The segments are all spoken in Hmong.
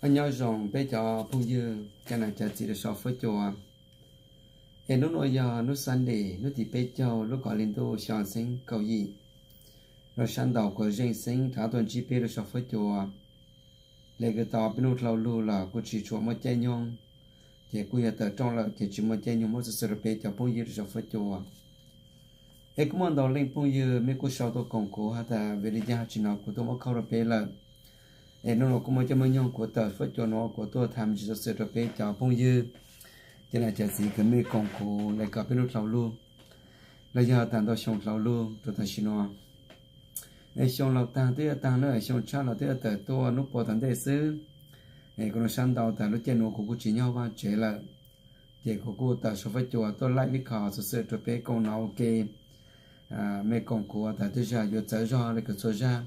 Nyob zoo peb cov phooj ywg cov nam cov txiv rau saum fuab cua. Es hnub nuav yog hnub Sunday, hnub tim peb caug lub kaum hli ntuj xyoo txheeb kaum yim, rau sab ntaus kuv zeej xeeb rov tuaj ntsib peb rau saum fuab cua. Le kws tau peb nub dlhau lug los kuj tsis tshua muaj caij nyoog, ces kuj yog tawm rooj lawm ces tsis muaj caij nyoog muab xov xwm rau peb cov phooj ywg rau saum fuab cua. Es kuj muaj ntau leej phooj ywg mej kuj sau tuaj koom kuv has tas vim li cas tsis hnov kuv tuaj muab khauj rau peb lawm. Es hnub nuav kuj muaj caij muaj nyoog kuv tawm fuab cua nuav kuv tuaj tham me ntsis xov xwm rau peb cov phooj ywg, cov nam cov txiv kws mej koom kuv le kom peb nub dlhau lug los yog tas ntau xyoo dlhau lug rau tam sim nuav. Es xyoo laus taag twb yuav taag na, xyoo tshab los twb yuav tawm tuaj nub puas tom ntej xwb. Es kuv nug sab ntau tas lub caij nuav kuv kuj tsis nyob vaaj tsev lawm, ces kuv kuj tawm saum fuab cua tuaj laij ib qho xov xwm rau peb koom hnov ua ke. Mej koom kuv tas tej zag yuav txawv zog le kws txhua zag.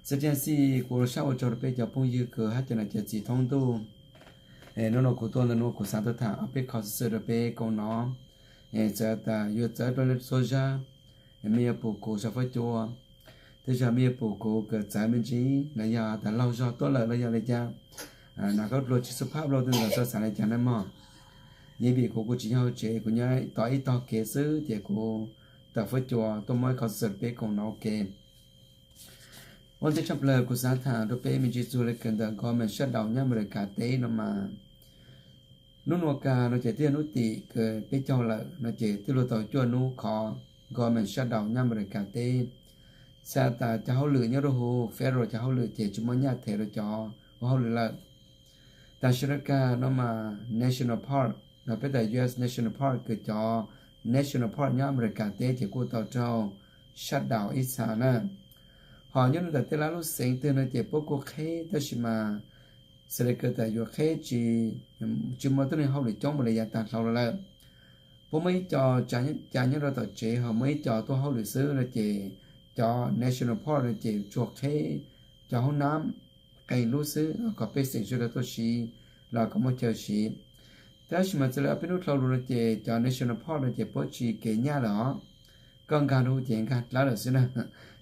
Xwb tiag xij kuv sab ua tsaug rau peb cov phooj ywg kws hab cov nam cov txiv thoob ntuj. Es hnub nuav kuv tuaj ntawm nuav kuv xaav tuaj tham ob peb qho xov xwm rau peb koom hnov. Es txawm tas yuav txawv dlua le txhua zag, mej yuav pum kuv saum fuab cua, tej zag mej yuav pum kuv kws txawv me ntsis los yog tas laug zog tuaj lawm los yog li cas, nrog koj dlua tsis xub phab dlua tej ntawd xav li cas na mog. Yeej vim kuv kuj tsis nyob hauv tsev, kuv nyob tom ib tog kev xwb ces kuv tawm fuab cua tuaj muab ib qho xov xwm rau peb koom hnov ua ke. Ua ntej tshaj plawg kuv xaav tham rau peb me ntsis txug le kws ntawm government shutdown nyob Amelikas teb no mas, hnub nuav kag no ces twb yog hnub tim kws peb caug lawm no ces twb luag tau cuaj hnub qhov government shutdown nyob Amelikas teb. Xaav tas cov hauj lwm nyob rau huv federal cov hauj lwm ces tsis muaj nyaj them rau cov ua hauj lwm lawm. Tam sim nuav kag no mas national park no, peb tas U S national park kws cov national park nyob Amelikas teb ces kuj tau raug shutdown ib txha na. Ho nyob rau ntawm tej lub xeev twg no ces puab kuj qheb tab sis mas xws le kws tas yuav qheb tsis, tsis muaj tuab neeg hauj lwm coob npaum le yav tag dlhau los lawm. Puab muaj ib co tsav nyob rau tom tsev ho muaj ib co tuaj hauj lwm xwb no ces cov national park no ces tsuas qheb cov hoob nab qee lub xwb kom pej xeem sawv daws tuaj siv los kom muaj chaw siv. Tab sis mas txawm le ob peb hnub dlhau lug no ces cov national park no ces puab tsis kev nyaj lawm os. Koj nkag rau huv ces nkag dlawb lawm xwb na.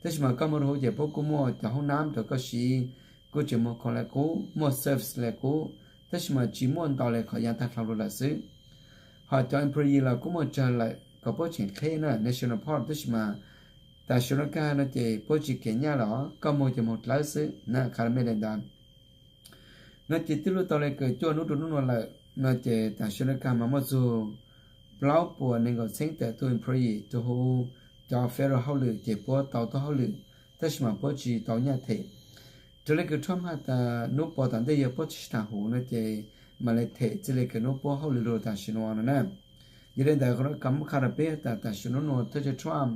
Tab sis mas koj moog rau huv ces puab kuj muaj cov hoob nab rau koj siv, kuj tseem muaj khoom le qub, muaj service le qub, tab sis mas tsis muaj ntau le qhov yav tag dlhau lug lawm xwb. Ho cov employee los kuj muaj tsawg lawm kom puab tseem qheb na national park, tab sis mas tam sim nuav kag no ces puab tsis kev nyaj lawm os, koj moog ces moog dlawb xwb na, qha mej le ntawd. No ces twb luag tau le kws cuaj hnub rau hnub nuav lawm no ces tam sim nuav kag mas muaj txug plaub puas nees nkaum txheeb tawm tuaj employee rau huv cov federal hauj lwm ces puab tau tuaj hauj lwm, tab sis mas puab tsis tau nyaj them. Raws le kws Trump has tas hnub puas tom ntej yog puab tsis tham huv no ces mam le them txij le kws hnub puab hauj lwm lug tam sim nuav no na. Yog le ntawd qhov no kuv muab qha rau peb tas tam sim nuav nuav thawj tswj Trump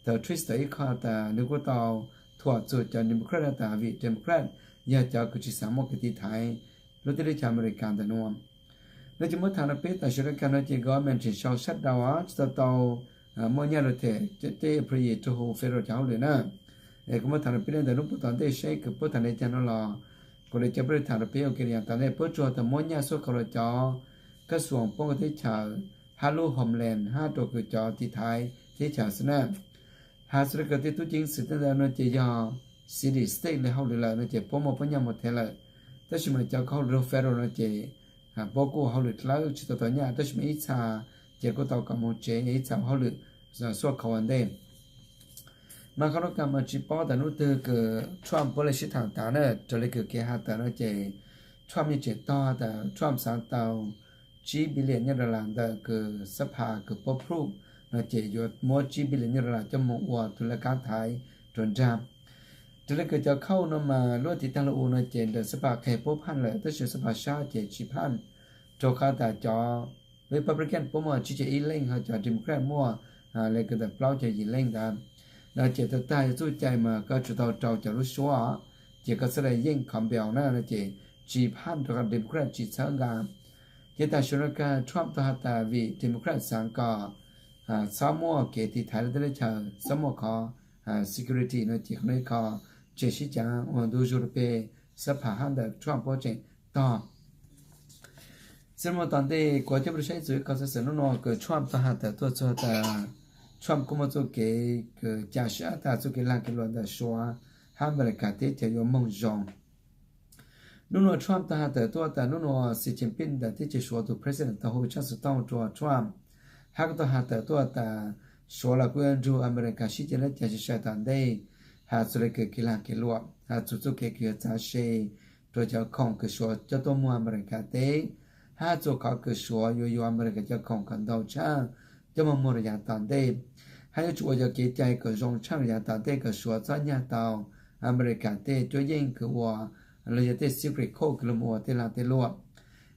tau tweet tau ib qho tas nws kuj tau thuam txug cov Democrat tas vim Democrat yog cov kws tsis xav muaj kev tiv thaiv lub teb lub chaw Amelikas ntawm nuav. No ces muab tham rau peb tam sim nuav kag no ces government tseem sau shutdown tsis tau tau muaj nyaj rau them tej employee rau huv federal cov hauj lwm na. Es kuv muab tham rau peb le ntawd, hnub puas tom ntej seb kws puab tham le caag no los kuv le coj peb tham rau peb ua ke. Yav tom ntej puab tsuas tas muab nyaj xuaj khau rau cov kab xuas poob kws teb chaws hab lub homeland hab rau kws cov tiv thaiv teb chaws xwb na. Has xws le kws tej tub ceev xwm tej ntawd no ces yog city state le hauj lwm lawm no ces puab muaj puab nyaj mus them lawm. Tab sis mas cov kws hauj lwm rau federal no ces puab kuj hauj lwm dlawb tsis tau tau nyaj, tab sis mas ib txha ces kuj tau kom mus tsev, ib txha ua hauj lwm xuaj khau ua ntej. Mas qhov nuav kag mas tsis paub tas hnub twg kws Trump puab le sib tham tas na. Raws le kws kev has tas no ces Trump yeej tseem tog tas Trump xav tau tsib billion nyuag dollar ntawm kws xab phas kws puab proof no ces yuav muab tsib billion nyuag dollar coj mus ua tus laj kab thaiv rua nrag. Raws le kws cov khauj no mas lub tiv tag lug u no ces ntawm xab phas qhe puab phaj lawm, tab sis xab phas sab ces tsis phaj, rau qhov tas cov Republican puab muaj tsib caug ib leej ho cov Democrat muaj le kws ntawm plaub caug yim leej ntawd. No ces tag tag yuav txuj cai mas koj tsuas tau rau cov lub suab, ces koj txhaj le yeej compel na, no ces tsis phaj rau qhov Democrat tsis txhawb nqa. Ces tam sim nuav kag Trump tau has tas vim Democrat xav kom txhob muaj kev tiv thaiv lub teb lub chaws, txhob muaj qhov security no ces qhov no ib qho tseem sib caav ua ntu zug rau peg xab phas hab ntawm Trump puab tseem tog. Xwb muaj tom ntej kuv coj peb saib txug ib qho xov xwm hnub nuav kws Trump tau has tas tuaj txug tas Trump kuj muaj txuj kev kws ca sab tas txuj kev lag kev luam ntawm Suav hab Amelikas teb chaws yuav moog zoo. Hnub nuav Trump tau has tawm tuaj tas hnub nuav Xi Jinping ntawm teb chaws Suav tus president tau hu tshaj xov tooj rua Trump, hab kuj tau has tawm tuaj tas Suav los kuj yuav nrug Amelikas sib ceg lab cag sai sai tom ntej, has txug le kws kev lag kev luam, has txug txuj kev kws yuav txav se rua cov khoom kws Suav coj tuaj muag Amelikas teb, hab txug qhov kws Suav yuav yuav Amelikas cov khoom kom ntau tshaj coj muag muag rua yav tom ntej, hab yuav tsum ua cov kev cai kom zoo tshaj rua yav tom ntej kom Suav txhob nyag tau Amelikas tej cuab yeej kws ua los yog tej secret code kws lug mus ua tej lag tej luam.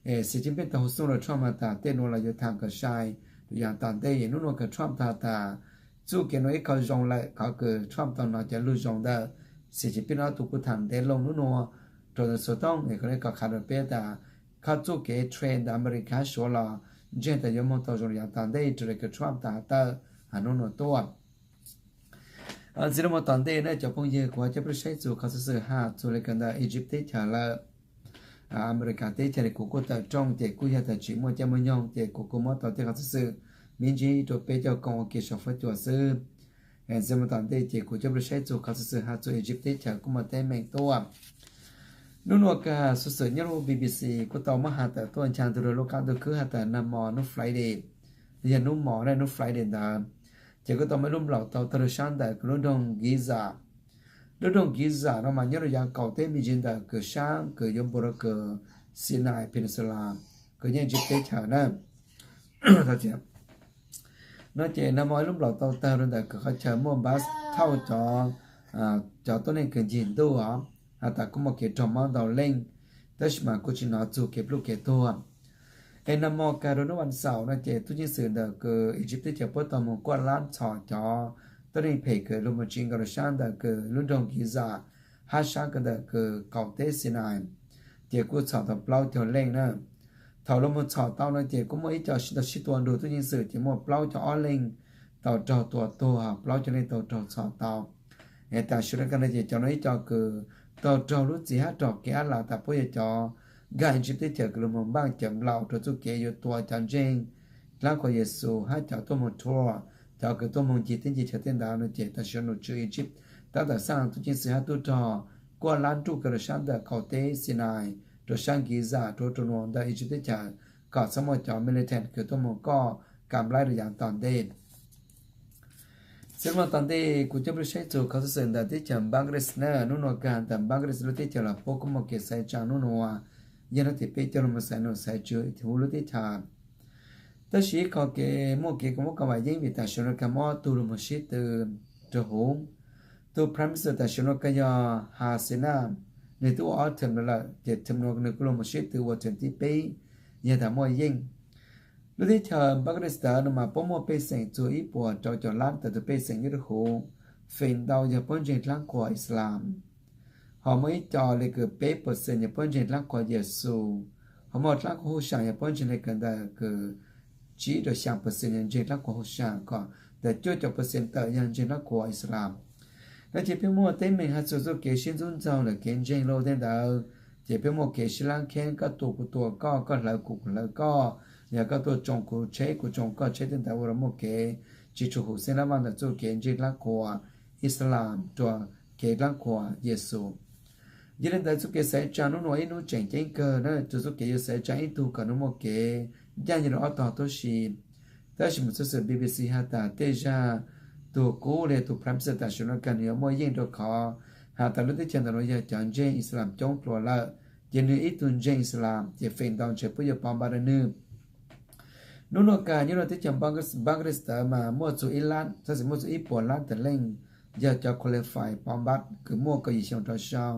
Xi Jinping tau hu xov tooj rua Trump has tas tej nuav los yuav thaam kom sai rua yav tom ntej. Hnub nuav kws Trump tau has tas txuj kev nuav ib qho zoo lawm, qhov kws Trump tau nov cov lug zoo ntawm Xi Jinping ob tug kuj thaam ntev loo hnub nuav rua ntawm xov tooj es kom le kom qha rua peb tas qhov txuj kev trade ntawm Amelikas Suav los ntseeg tas yuav moog tau zoo rua yav tom ntej raws le kws Trump tau has tawm hnub nuav tuaj. Ntxiv lug mus tom ntej na cov phooj ywg, kuv ho coj peb saib txug qhov xov xwm has txug le kws ntawm Egypt teb chaws lawm. Amelikas teb chaws le kuv kuj tawm rooj ces kuj yog tas tsi muaj caij muaj nyoog ces kuv kuj muab tau tej qhov xov xwm me ntsis rua peb coj koom ua ke sau fuab cua xwb. Ntxiv mus tom ntej ces kuv coj peb saib txug qhov xov xwm has txug Egypt teb chaws kuj muaj teeb meem tuaj. Hnub nuav kag xov xwm nyob lub B B C kuj tau muab has tawm tuaj ncha ntug rua lub qab ntuj khwb has tas nag mo hnub Friday, yog hnub mo na hnub Friday ntawd, ces kuj tau muaj ib lub nplaum tau tawg rua sab ntawm kws lub nroog Giza. Lub nroog Giza no mas nyob rua yav qaum teb me ntsis ntawm kws sab kws yuav npuab rua kws Sinai Peninsula, kws yeej Egypt teb chaws na. No ces nag mo ib lub nplaum tau tawg rua ntawm kws qhov chaw muaj bus thauj cov tuab neeg kws ncig ntuj os, has tas kuj muaj kev raug mob ntau leej, tab sis mas kuj tsi nov txug kev pluj kev tuag. Es nag mo kag rua hnub vas xaum no ces tub ceev xwm ntawm kws Egypt teb chaws puab tau moog kuaj lab txhom cov tuab neeg phem kws lug moog tsi nkaus rua sab ntawm kws lub nroog Giza, hab sab kws ntawm kws qaum teb Sinai, ces kuj txhom tau plaub caug leej na. Thaum lug moog txhom tau no ces kuj muaj ib co sib tau sib tua nrug tub ceev xwm ces muaj plaub caug ob leej tau raug tua tuag, plaub caug leej tau raug txhom tau. Es tam sim no kag no ces cov no ib co kws tau raug lub txim hab raug kev ab las tas puab yog cov nkag Egypt teb chaws kws lug moog npaaj cawm nplaum rua txuj kev yuav tua cov ntseeg dlaab qhuas Yexus hab cov tuaj moog tour, cov kws tuaj moog ncig teb ncig chaw tej ntawd no ces tam sim no nom tswv Egypt tab tom xaj tub ceev xwm hab tub rog kuaj lab nruj kag rua sab ntawm qaum teb Sinai, rua sab Giza rua rua nuav ntawm Egypt teb chaws, kom txhob muaj cov militant kws tuaj moog koj kam nplaib rua yav tom ntej. Txij lub no tom ntej kuv coj peb saib txug qhov xov xwm ntawm teb chaws Bangladesh na. Hnub nuav kag ntawm Bangladesh lub teb chaws los puab kuj muaj kev xaiv tsaa hnub nuav, yog hnub tim peb coj lug moog xaiv nuav xaiv tswv huv lub teb chaws. Tab sis ib qho kev muaj kev kov muab kov vam yeeb vim tam sim no kag muab ob tug lug moog sib tw rua huv. Tug Prime Minister tam sim no kag yog Hasina, nwg tub ua ob term lawm ces term no nwg kuj lug moog sib tw ua term thib peb, yog tas muaj yeej. Lub teb chaws Bangladesh no mas puab muaj pej xeem txug ib puas rau caum lab tawm tug pej xeem nyob rua huv, feem ntau yog puab ntseeg dlaab qhuas Islam. Ho muaj ib co le kws peb percent yog puab ntseeg dlaab qhuas Yexus. Ho muaj dlaab qhuas Huv Saam yog puab ntseeg le kws ntawm kws tsib rau xyaa percent yog ntseeg dlaab qhuas Huv Saam, kom ntawm cuaj caum percent tawm yog ntseeg dlaab qhuas Islam. No ces peb muaj teeb meem has txug txuj kev sib ntxub ntxaug ntawm kev ntseeg lug tej ntawd, ces peb muaj kev sib laab kheeb, koj tua kuv tua koj, koj hlawv kuv kuv hlawv koj, yog koj tuaj tsoo kuv tsheb kuv tsoo koj tsheb tej ntawd ua rua muaj kev tsi tshua huv xeeb lab vaj ntawm txuj kev ntseeg dlaab qhuas Islam rua kev dlaab qhuas Yexus. Yog le ntawd txuj kev xaiv tsaa hnub nuav ib hnub tseem ceeb kawg na, txug txuj kev yuav xaiv tsaa ib tug kom nwg muaj kev ncaaj nyoog rua ob tog tuab si. Tab sis mas xov xwm B B C has tas tej zag tug kub le tug Prime Minister tam sim no kag nwg yuav muaj yeej rua qhov has tas lub teb chaws ntawm nuav yog cov ntseeg Islam coob dlua lawm, ces nwg ib tug ntseeg Islam ces feem ntau ntshe puab yuav pov npab rua nwg. Hnub nuav kag nyob rua teb chaws Bangladesh mas muaj txug ib lab, tab sis muaj txug ib puas lab tawm leej yog cov qualify pov npab kws muaj kaum yim xyoo rov sau.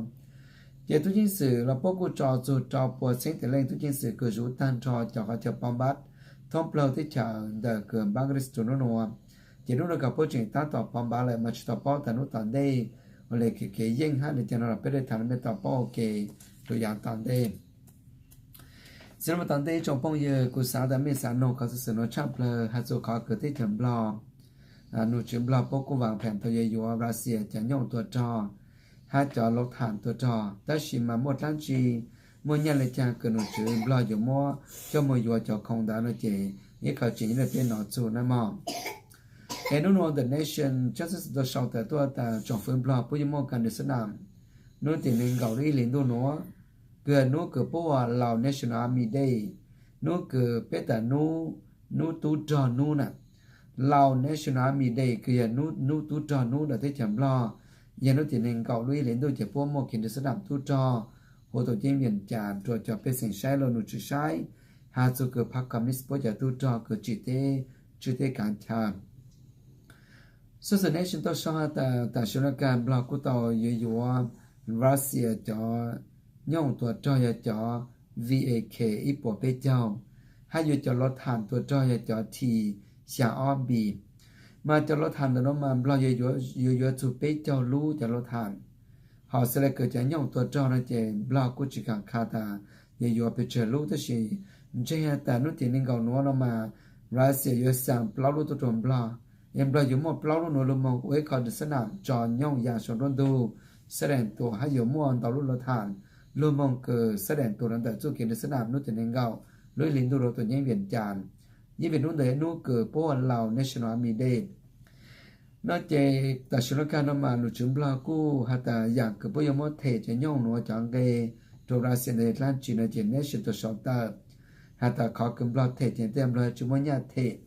Ces tub ceev xwm los puab kuj tso txug rau puas txheeb tawm leej tub ceev xwm kws zuv tag nrho cov qhov chaw pov npab thoob plawg teb chaws ntawm kws Bangladesh rua hnub nuav. Ces hnub nuav kag puab tseem tab tom pov npab lawm mas tsi tau paub tas hnub tom ntej ua le kev yeej hab le caag no los peb le thaam le mej tau paub ua ke rua yav tom ntej. Txij lub tom ntej ib tsoom phooj ywg, kuv xaav tas mej xaav noog qhov xov xwm nuav tshaj plawg has txug qhov kws teb chaws Nplog, nom tswv Nplog puab kuj vaam phem tau yuav yuav Russia cov nyooj tua rog hab cov lov tham tua rog, tab sis mas muaj dlaab tsi, muaj nyaj le caag kws nom tswv Nplog yuav muab coj moog yuav cov khoom ntawd no ces ib qho tseem nyob le peb nov txug na mog. Es hnub nuav The Nation tshaj xov xwm tau sau tawm tuaj tas tsoom fwv Nplog puab yuav muaj kag nws xab nam hnub tim neeg nkaum lub ib hlis ntuj nuav. kws yog nub kws puab hu ua Lao National Army Day, nub kws peb tas nub, nub tub rog nub na. Lao National Army Day kws yog nub tub rog nub ntawm teb chaws Nplog, yog nub tim neeg nkaum lub ib hlis ntuj ces puab muaj kev nrug sab dam tub rog hu tuam ceeb Vias Cas rua cov pej xeem saib lug num tswv saib, has txug kws phab koom munis puab cov tub rog kws tsim teb tswj teb kaav chaw. Xov xwm Nation tau sau has tas tam sim nuav kag Nplog kuj tau yuav yuav Russia cov nyooj tua rog yog cov V A K ib puas peb caug, hab yuav cov lov tham tua rog yog cov T xya ob B. Mas cov lov tham ntawm nuav mas Nplog yuav yuav txug peb caug lub cov lov tham. Hos xws le kws cov nyooj tua rog no ces Nplog kuj tsis kaam qha tas yuav yuav pes tsawg lub, tab sis ntseeg has tas nub tim neeg nkaum nuav no mas Russia yuav xaa plaub lub tuaj rua Nplog, es Nplog yuav muaj plaub lub nuav lug moog ua ib qho sab dam tso nyooj yaa sau nruab ntug sab dam tuam, hab yuav muaj ntau lub lov tham lug moog kws sab dam tuam rua ntawm txuj kev nrug sab dam nub tim neeg nkaum lub ib hlis ntuj rua tuam ceeb Vias Cas. Yeej vim nub ntawd nub kws puab hu ua Lao National Army Day. No ces tam sim nuav kag no mas num tswv Nplog kuj has tas yaam kws puab yuav muab them cov nyooj nuav cov nqe rua Russia ntawd dlaab tsi no ces Nation tau sau tawm has tas qhov kws Nplog them ces tej Nplog tsis muaj nyaj them.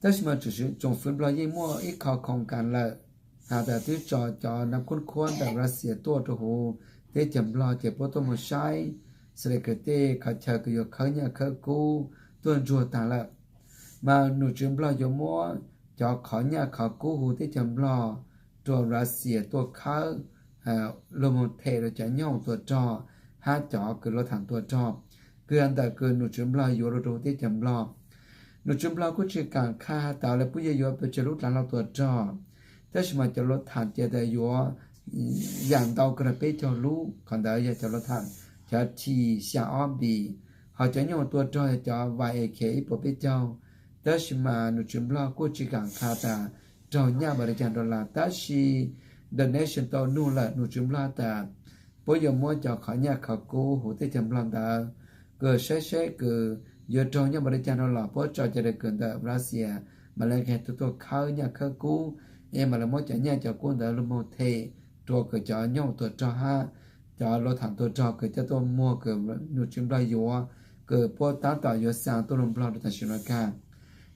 Tab sis mas tsoom fwv Nplog yeej muaj ib qho khoo kas lawm, has tas twb tso cov nav khuab khuab ntawm Russia tuaj rua huv teb chaws Nplog ces puab tuaj moog saib, xws le kws tej qhov chaw kws yuav khawb nyaj khawb kub tuaj ntsuag taag lawm. Mas num tswv Nplog yuav muab cov qhov nyaj qhov kub huv teb chaws Nplog rua Russia tuaj khawb, lug moog them rua cov nyooj tua rog hab cov kws lov tham tua rog, kws has ntawm kws num tswv Nplog yuav rua rua huv teb chaws Nplog. Num tswv Nplog kuj tsis kaam qha has tas lawv puab yuav yuav pes tsawg lub dlav hlau tua rog, tab sis mas cov lov tham ces tas yuav yaam ntau kws rua peb caug lub, qhov ntawd yog cov lov tham cov T xya ob B, hos cov nyooj tua rog yog cov Y A K ib puas peb caug. Tab sis mas num tswv Nplog kuj tsis kaam qha tas raug nyaj npaum li caag dollar, tab sis The Nation tau nug lawm num tswv Nplog tas puab yuav muab cov qhov nyaj qhov kub huv teb chaws Nplog ntawd kws saib saib kws yuav raug nyaj npaum li caag dollar, puab tso cov dab kws ntawm Russia mas lawv nqeg tuaj khawb nyaj khawb kub, es mas lawv muab cov nyaj cov kub ntawd lug moog them rua kws cov nyooj tua rog hab cov lov tham tua rog kws coj tuaj muag kws num tswv Nplog yuav, kws puab taab tom yuav xaa tuaj lug Nplog rua tam sim nuav kag.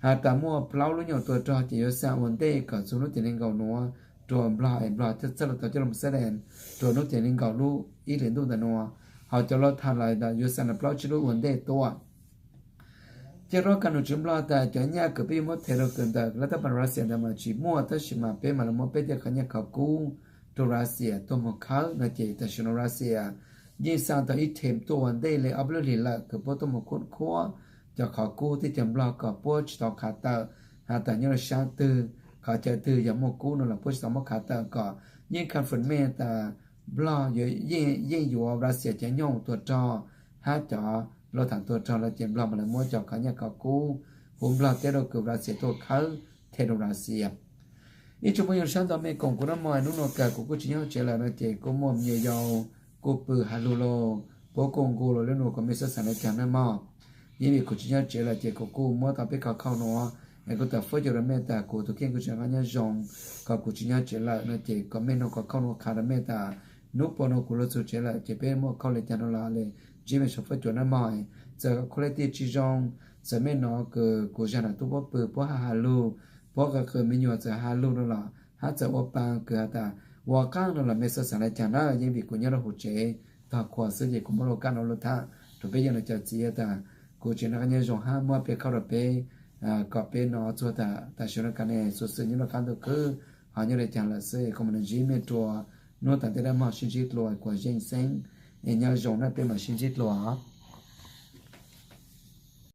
Has tas muaj plaub lub nyooj tua rog ces yuav xaa ua ntej kom txug nub tim neeg nkaum nuav rua Nplog es Nplog txhaj le tau coj lug sab dam rua nub tim neeg nkaum lub ib hlis ntuj ntawm nuav. Hos cov lov tham lawm yuav xaa plaub tsib lub ua ntej tuaj. Ces rov kag num tswv Nplog tas cov nyaj kws peb yuav muab them rua kws ntawm lab tab pas Russia ntawd mas tsis muaj, tab sis mas peb mam le muab peb tej qhov nyaj qhov kub rua Russia tuaj moog khawb no ces tam sim nuav Russia yeej xaa tau ib them tuaj ua ntej le ob peb lub hlis lawm kws puab tuaj moog khuab khuab cov qhov kub teb chaws Nplog kom puab tsis tau qha tawm has tas nyob rua saab twg, qhov chaw twg yog muaj kub no los puab tsis tau muab qha tawm kom yeej confirm tas Nplog yeej yuav Russia cov nyooj tua rog hab cov lov tham tua rog lawm ces Nplog mam le muab cov qhov nyaj qhov kub huv Nplog teb rua kws Russia tuaj khawb them rua Russia. Ib tsoom phooj ywg sab ntawd mej koom kuv nub mog, nub nua kag kuv kuj tsis nyob tsev lawm no ces kuj muaj me nyuam yaus kuj pw has lug los puab kuj nqus los lub nua kom mej xav xav le caag nub mog. Yeej vim kuv tsis nyob tsev lawm ces kuv kuj muab tau peb qho khauj nua es kuj tawm fuab cua rua mej tas kuv tus kheej kuj tsis nyob zoo, kom kuv tsis nyob tsev lawm no ces kom mej nug qhov khauj nua qha rua mej tas nub puas nua kuv lug txug tsev lawm ces peb muaj khauj le caag nua los le ntsib mej saum fuab cua nub mog. Txawm khuab le tiag tsis zoo, txawm mej nov kws kuv zag nam tub puab pw puab has has lug, puab qw qw me nyuam txawm has lug nua los hab txawm ua paa kws has tas ua qaab nua los mej xav xav le caag na, yeej vim kuv nyob rua huv tsev tog khuas xwb ces kuv muab lug kab no lug tham rua peb yog nua cov txiv tas kuv tsis noj qab nyob zoo hab muab peb khauj rua peb kom peb nov txug tas tam sim nuav kag ne xuv xwm nyob rua qab ntuj khwb ho nyob le caag lawm xwb. Kuv mam le ntsib mej rua nub taag tej dab mog, sib ntsib dlua kuas zeej xeeb es nyob zoo na, peb mam sib ntsib dlua.